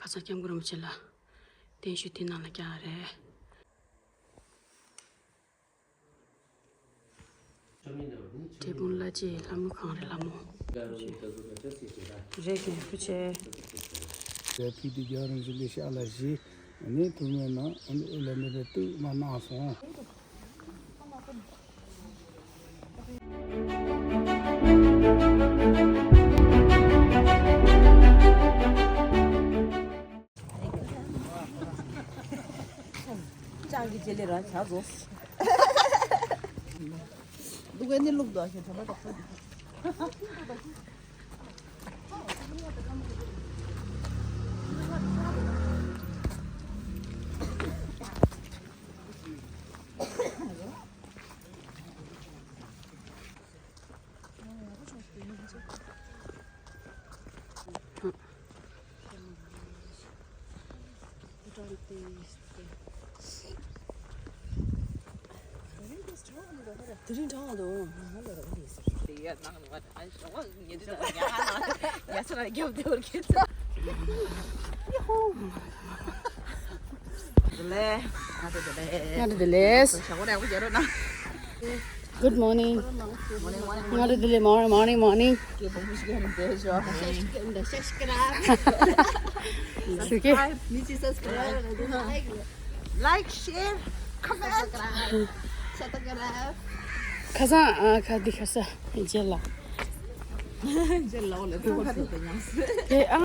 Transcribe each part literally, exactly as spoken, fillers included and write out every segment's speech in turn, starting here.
ཁ་སང་སྐྱབས་མགོན་རིན་པོ་ཆེ་ལ་བརྟན་བཞུགས་དེ་ནང་ལ་བསྐྱལ་བ་རེད། འབྲས་སྤུངས་བླ་སྤྱིའི་ལྷ་མོ་གང་རེད། ལྷ་མོ་རེད། རྒན་ཕུ་ཆེ། ལས་ཕུལ་དུས་རྒྱལ་བ་རིན་པོ་ཆེ་ལས་ཤ་ལ་བཞེས། ཨ་ནི་ཐུགས་སྨོན་གནང་། ཨ་ནི་ཨོ་ལ་ནི་རེ་ཏུ་མ་གནང་སོང་། ཅང་གི་རྗེས་ལས་རང་ཆགས་སོང་། སྡུག་ག་ནི་བླུག་འདུག་ཞེས་དྲན་པ་དག་སོང་། དེ་རིང་དྲང་བ་དང་ང་ལ་རག་ལས་ཟེར། དེ་ཡ་ནང་ལ་ཨ་ཞོག་ཉེ་དུ་དང་ཉ་ང་ལ་ཉ་ས་ལ་རྒྱབ་དེ་བར་ཁྱེད་ཚ། ཡ་ཧོ། ང་དེ་དེ་ལས། ང་དེ་དེ་ལས། ཞོག་ར་ཡག་པོ་རྒྱབ་རོགས་གནང་། Good morning. Morning, morning. Morning, morning. Morning, morning, morning. Subscribe. Like, share, comment. Subscribe. ཁ་སང་ཨ་ཁ་འདི་ཁ་ས་རྗེས་ལ། རྗེས་ལ་ལ་ཐོག་ཐོག་ཏུ་ཉམས་སུ། དེ་ཨ།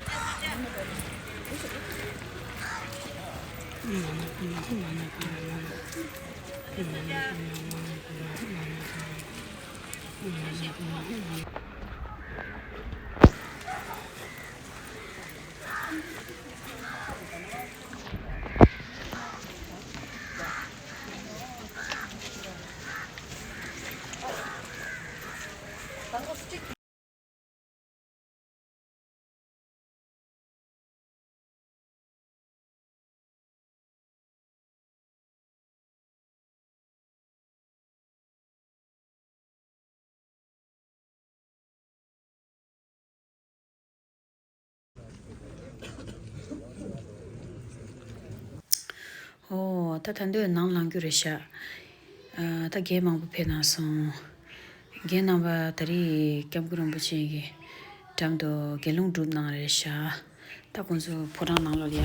ཨོ། ད་ད་འདོད་ནང་ལངས་རྒྱུ་རེད་ཤག་ཨ། ད་རྒན་མང་པོ་ཕེབས་གནང་སོང་། རྒན་རྣམ་པ་ད་རེས་སྐྱབས་མགོན་རིན་པོ་ཆེ་གི་འགྲམ་དུ་དགེ་སློང་སྒྲུབ་གནང་རེད་ཤག་ད་ཁོང་ཚོ་ཕོ་བྲང་ནང་ལོགས་ལ་ཡ་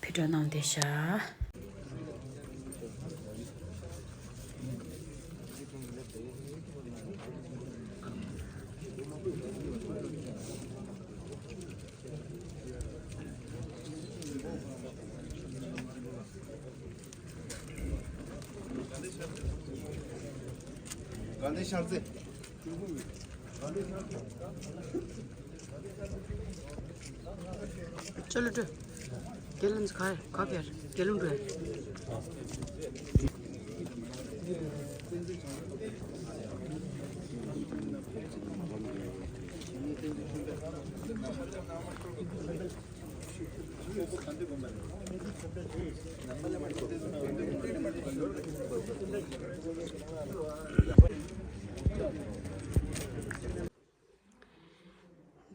ཕེབས་འགྲོ་གནང་བསྡད་ཤག་དགའ་ལྡན་ཤར་རྩེ། ཅོ་ལུ་ཏུ། དགེ་སློང་ག་ག་གེར་དགེ་སློང་འགྲོ།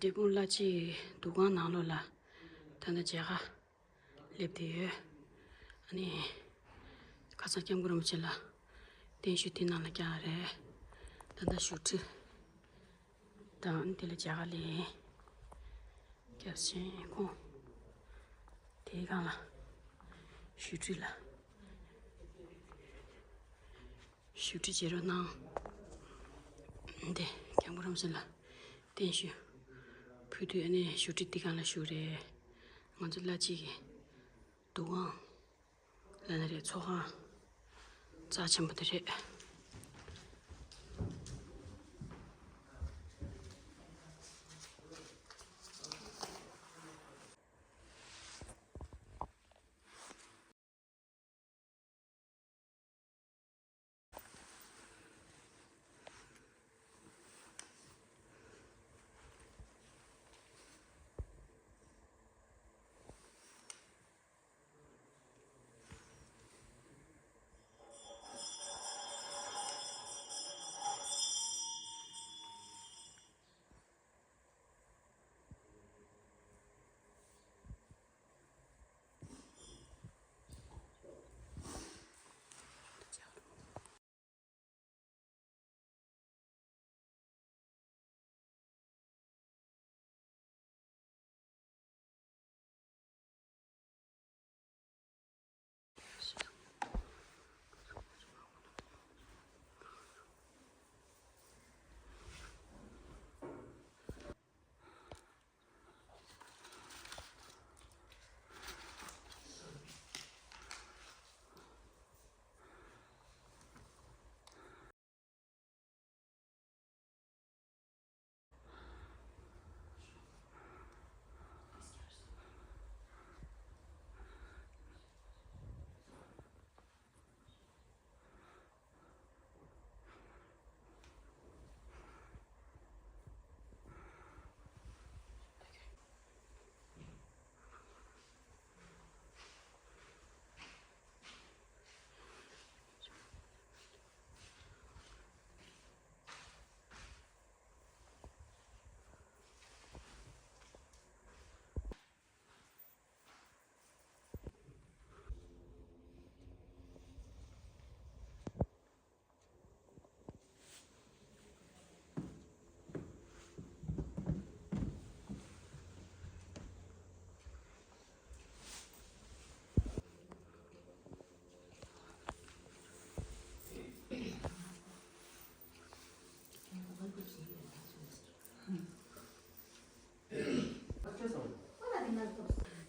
འབྲས་སྤུངས་བླ་སྤྱིའི་འདུ་ཁང་ནང་ལོགས་ལ་ད་ལྟ་མཇལ་ཁ་སླེབས་བསྡད་ཡོད། ཨ་ནི་ཁ་སང་སྐྱབས་མགོན་རིན་པོ་ཆེ་ལ་བརྟན་བཞུགས་དེ་ནང་ལ་བསྐྱལ་བ་རེད། ད་ལྟ་བཞུགས་ཁྲི་དང་དེ་ལ་མཇལ་ཁ་ལེན། སྐྱབས་ཆེན་ཁོང་དེའི་སྒང་ལ་བཞུགས་ཁྲི་ལ། བཞུགས་ཁྲི་བྱེད་རོགས་གནང་། འདི་སྐྱབས་མགོན་རིན་པོ་ཆེ་ལ་བརྟན་བཞུགས་ཕུལ་དུས། ཨ་ནི་བཞུགས་ཁྲི་འདི་སྒང་ལ་བཞུགས་རེད། ང་ཚོ་བླ་སྤྱི་གི་འདུ་ཁང་ལབ་ན་རེད། ཚོགས་ཁང་རྩ་ཆེན་པོ་དེ་རེད།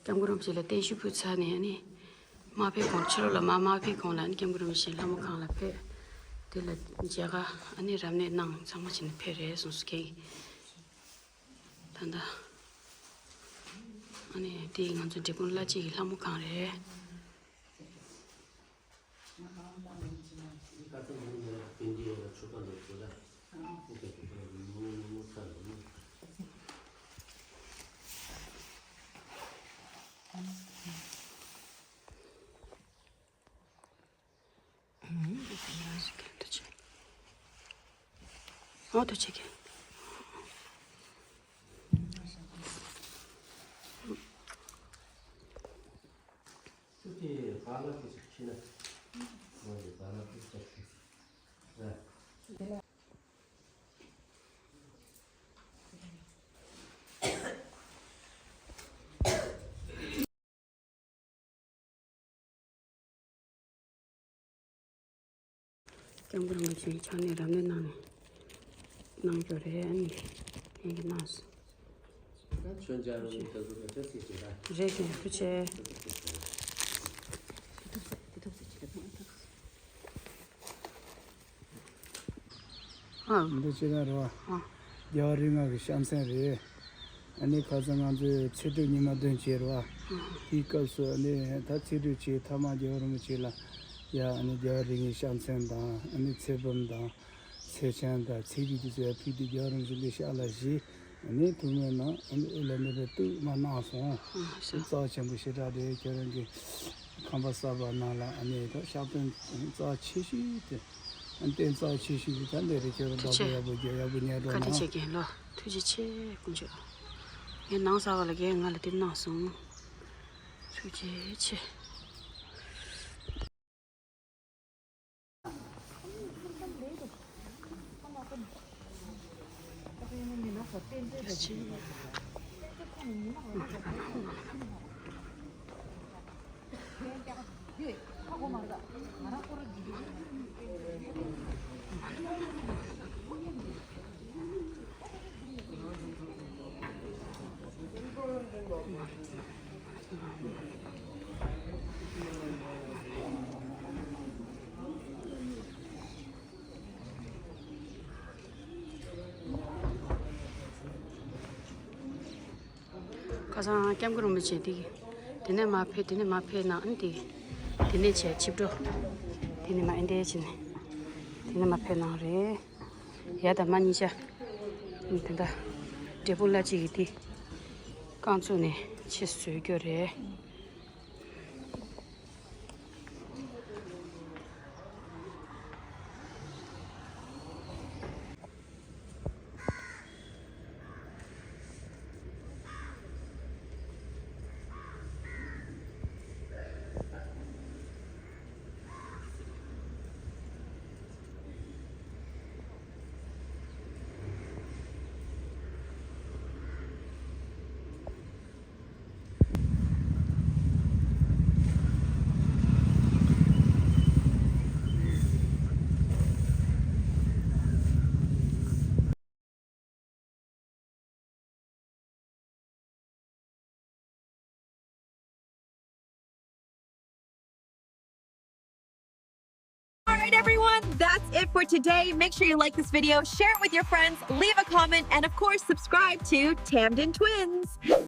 སྐྱབས་མགོན་རིན་པོ་ཆེ་ལ་བརྟན་བཞུགས་ཕུལ་ཚར་ནས་ཨ་ནི། མ་ཕེབས་གོང་ཕྱི་ལོགས་ལ་མ་མ་ཕེབས་གོང་ལ་ཨ་ནི་སྐྱབས་མགོན་རིན་པོ་ཆེ་ལྷ་མོ་ཁང་ལ་ཕེབས། དེ་ལ་མཇལ་ཁ་ཨ་ནི་རབ་གནས་གནང་ཚང་མ་བྱས་ནས་ཕེབས་རེད་གསུངས་སོང་ཁྱེད་ཀྱིས། ད་ལྟ་ཨ་ནི་དེ་ང་ཚོ་འབྲས་སྤུངས་བླ་སྤྱི་གི་ལྷ་མོ་ཁང་རེད། ཨོ་ཐུགས་རྗེ་ཆེ། སྐྱབས་མགོན་རིན་པོ་ཆེ་ཕྱག་ནས་རབ་གནས་གནང་ནས་གནང་རྒྱུ་རེད། ཨ་ནི་ཡིན་གྱི་གནང་སོང་། མཆོད་མཇལ་རོགས་ཀྱི་ཐུགས་རྗེ་ཆེ། རེད་ཀྱི་ཐུགས་རྗེ་ཆེ། ཨ། འདི་ཅི་ར་རེད་བ། ཨ། རྒྱལ་བ་རིགས་ལྔ་གི་ཕྱག་མཚན་རེད། ཨ་ནི་ཁ་སང་ང་ཚོས་ཚེས་དྲུག་ཉི་མ་འདོན་བྱས་རེད་བ། དེའི་སྐབས་སུ་ཨ་ནི་ད་ཚེས་དྲུག་བྱས་ཐ་མ་རྒྱལ་བ་རིན་པོ་ཆེ་ལ་ཡ་ཨ་ནི་རྒྱལ་བ་རིགས་ལྔའི་ཕྱག་མཚན་དང་ཨ་ནི་ཚེ་བུམ་དང་ཚེ་ཆང་དང་ཚེ་གི་དུས་སུ་ཡ་ཕུལ་དུས་རྒྱལ་བ་རིན་པོ་ཆེ་འདི་ཕྱག་ལ་བཞེས། ཨ་ནི་ཐུགས་སྨོན་གནང་། ཨ་ནི་ཨོ་ལ་འདི་འདྲ་གཏུག་མ་གནང་སོང་། ཨ་ཤ། རྩ་ཆེན་པོ་ཞེ་དྲག་རེད། ཁྱེད་རང་གི་ཁང་པ་གསར་པ་ནང་ལ་ཨ་ནི་ད་ཕྱག་དོན་རྩ་ཆེ་ཤོས་དེ། ཨ་ནི་རྟེན་རྩ་ཆེ་ཤོས་དེ་ད་འདི་རེད། ཁྱེད་རང་ཐུགས་རྗེ་ཆེ། བདག་པོ་ཡག་པོ་རྒྱག་ཡག་པོ་ཉལ་འགྲོ་བཀའ་དྲིན་གནང་། ཆེ་རྒན་ལགས། ཐུགས་རྗེ་ཆེ་དཀོན་མཆོག་ངའི་ནང་གསར་པ་ལ་རྒན་ང་ལ་འདི་གནང་སོང་། ཐུགས་རྗེ་ཆེ། ཁ་སང་སྐྱབས་མགོན་རིན་པོ་ཆེ་དེ་དེ་ནས་མར་ཕེབས། དེ་ནས་མར་ཕེབས་གནང་། ཨ་ནི་དེ་དེ་ནས་བྱས་ཆིབས་འགྲོ། དེ་ནས་མར་ཨེ་འདྲ་བྱས་ནས་དེ་ནས་མར་ཕེབས་གནང་རེད། ཡ་ད་མ་གཉིས་ཆ། དེ་འདྲ་འབྲས་སྤུངས་བླ་སྤྱི་གི་དེ་རྐང་བཙུགས་ནས་ཆེད་བཟོས་རྒྱུ་རེད། All right, everyone, that's it for today. Make sure you like this video, share it with your friends, leave a comment, and of course, subscribe to Tamden Twins.